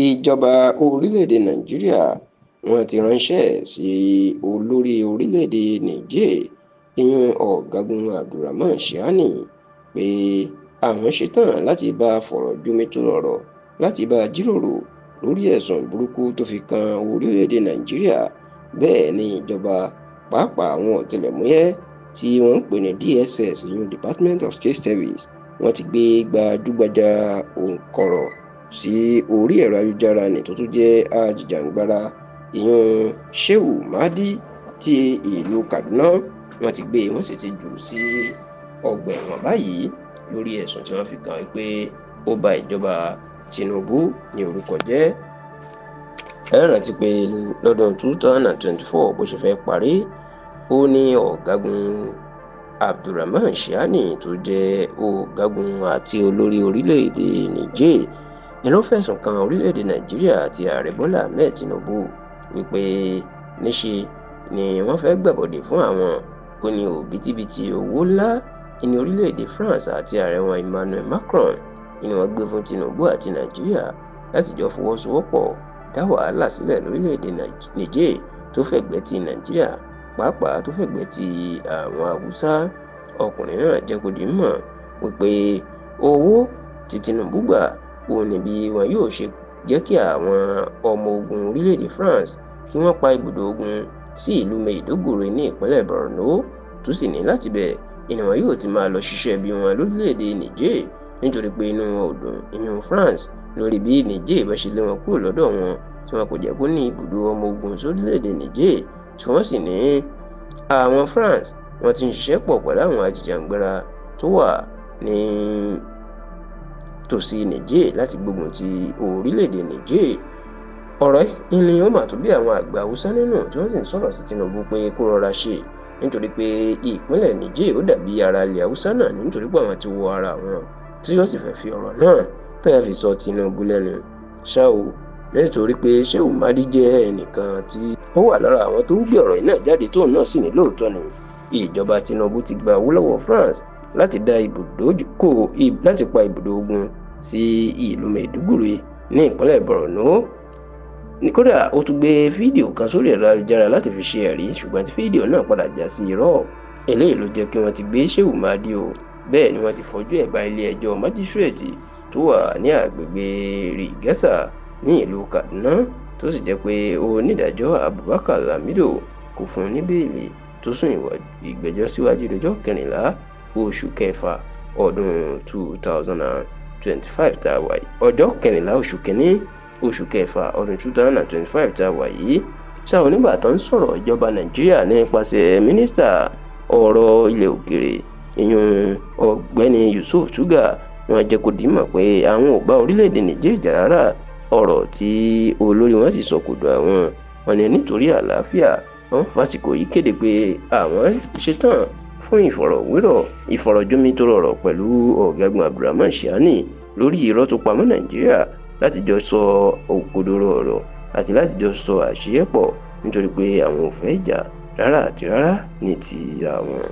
Ìjọba orílẹ̀-èdè Nàìjíríà wọ́n ti ránṣẹ́ sí olórí orílẹ̀-èdè Niger, ìyún Ọ̀gágun Abdulrahman Tchiani, pé àwọn ṣetán láti bá a fọ̀rọ̀ jomitoro ọ̀rọ̀, láti bá a jíròrò lórí ẹ̀sùn burúkú tó fi kan orílẹ̀-èdè Nàìjíríà. Bẹ́ẹ̀ ni ìjọba, pàápàá àwọn ọ̀tẹlẹ̀múyẹ́ tí wọ́n ń pè ní DSS, ìyún Department of State Service, wọ́n ti gbé gbajúgbajà òǹkọ̀rọ̀ sí orí ẹ̀rọ ayélujára ní tó tún jẹ́ ajìjàǹgbara, ìyún Shehu Mahdi ti ìlú Kaduna. Wọ́n ti gbé, wọ́n sì ti jù sí ọgbà ẹ̀wọ̀n báyìí lórí ẹ̀sùn tí wọ́n fi kàn án pé ó ba ìjọba Tinubu ní orúkọ jẹ́. Ẹ rántí pé lọ́dún 2024 bó ṣe fẹ́ parí, ó ní Ọ̀gágun Abdulrahman Tchiani tó jẹ́ ọ̀gágun àti olórí orílẹ̀-èdè Niger ni ló fẹ̀sùn kan orílẹ̀-èdè Nàìjíríà àti Ààrẹ Bọ́lá Ahmed Tinubu wípé níṣe ni wọ́n fẹ́ gbàbọ̀dè fún àwọn. Ó ní òbítíbitì owó ńlá ní orílẹ̀-èdè France àti ààrẹ wọn Emmanuel Macron ni wọ́n gbé fún Tinubu àti Nàìjíríà láti jọ fọwọ́sowọ́pọ̀ dá wàhálà sílẹ̀ lórílẹ̀-èdè Niger tó fẹ̀gbẹ́ ti Nàìjíríà, pàápàá tó fẹ̀gbẹ́ ti àwọn Haúsá. Ọkùnrin náà jẹ́ kó di mọ̀ wípé owó tí Tinubu gbà òun ni bí wọn yóò ṣe jẹ́ kí àwọn ọmọ ogun orílẹ̀-èdè France kí wọ́n pa ibùdó ogun sí ìlú Maiduguri ní ìpínlẹ̀ Borno, tó sì ní láti bẹ̀ ni wọn yóò ti máa lọ ṣiṣẹ́ bí wọn lórílẹ̀-èdè Niger, nítorí pé inú wọn ò dùn, ìyún France, lórí bí Niger bá ṣe lé wọn kúrò lọ́dọ̀ wọn tí wọn kò jẹ́ kó ní ibùdó ọmọ ogun sórílẹ̀-èdè Niger, tí wọ́n sì ní àwọn France wọ́n ti ń ṣiṣẹ́ pọ̀ pẹ̀lú àwọn ajìjàǹgbara tó wà ní tòsí Niger láti gbógun ti orílẹ̀-èdè Niger. Ọ̀rọ̀ yìí ni ó mà tó bí àwọn àgbà Haúsá nínú, tí wọ́n sì ń sọ̀rọ̀ sí Tinubu pé kó rọra ṣe, nítorí pé ìpínlẹ̀ Niger ó dàbí ara ilẹ̀ Haúsá náà, nítorí pé àwọn ti wọ ara wọn, tí wọ́n sì fẹ́ fi ọ̀rọ̀ náà fẹ́ẹ́ fi sọ Tinubu lẹ́nu ṣá o, nítorí pé Shehu Mahdi jẹ́ ẹnìkan tí ó wà lára àwọn tó ń gbé ọ̀rọ̀ yìí náà jáde, tóun náà sì ní lóòótọ́ ni ìjọba Tinubu ti gba owó lọ́wọ́ France láti dá ibùdó kò láti pa ibùdó ogun sí ìlú Maiduguri ní ìpínlẹ̀ Borno. Kódà ó tún gbé fídíò kan sórí ẹ̀rọ ayélujára láti fi ṣe ẹ̀rí, ṣùgbọ́n tí fídíò náà padà já sí irọ́. Eléyìí ló jẹ́ kí wọ́n ti gbé Shehu Mahdi o. Bẹ́ẹ̀ ni wọ́n ti fojú ẹ̀ bá ilé ẹjọ́ májísrèètì tó wà ní àgbègbè Rigasa ní ìlú Kaduna, tó sì jẹ́ pé onídàájọ́ Abubakar Lamido kò fún un ní bẹ́ẹ̀lì, tó sún ìgbẹ́jọ́ síwájú lọ́jọ́ 14 oṣù kẹfà ọdún 2025 tá a wà yìí, ọjọ́ 14 oṣù kínní oṣù kẹfà ọdún 2025 tá a wà yìí. Ṣá onígbà tó ń sọ̀rọ̀, ìjọba Nàìjíríà nípasẹ̀ mínísítà ọ̀rọ̀ ilẹ̀ òkèèrè, ìyún Ọ̀gbẹ́ni Yusuf Tuggar, wọ́n jẹ́ kó dìímọ̀ pé àwọn ò bá orílẹ̀-èdè Niger jà rárá. Ọ̀rọ̀ tí olórí wọn sì sọ kò dùn àwọn. Wọn ní nítorí àlàáfíà, wọn fàsìkò yìí kéde pé àwọn ṣetán fún ìfọ̀rọ̀wérọ̀, ìfọ̀rọ̀jomitoro ọ̀rọ̀ pẹ̀lú Ọ̀gágun Abdulrahman Tchiani lórí irọ́ tó pamọ́ Nàìjíríà, láti jọ sọ òkodoro ọ̀rọ̀ àti láti jọ sọ àṣeyẹ́pọ̀, nítorí pé àwọn ò fẹ́ ìjà rárá àti rárá ní ti àwọn.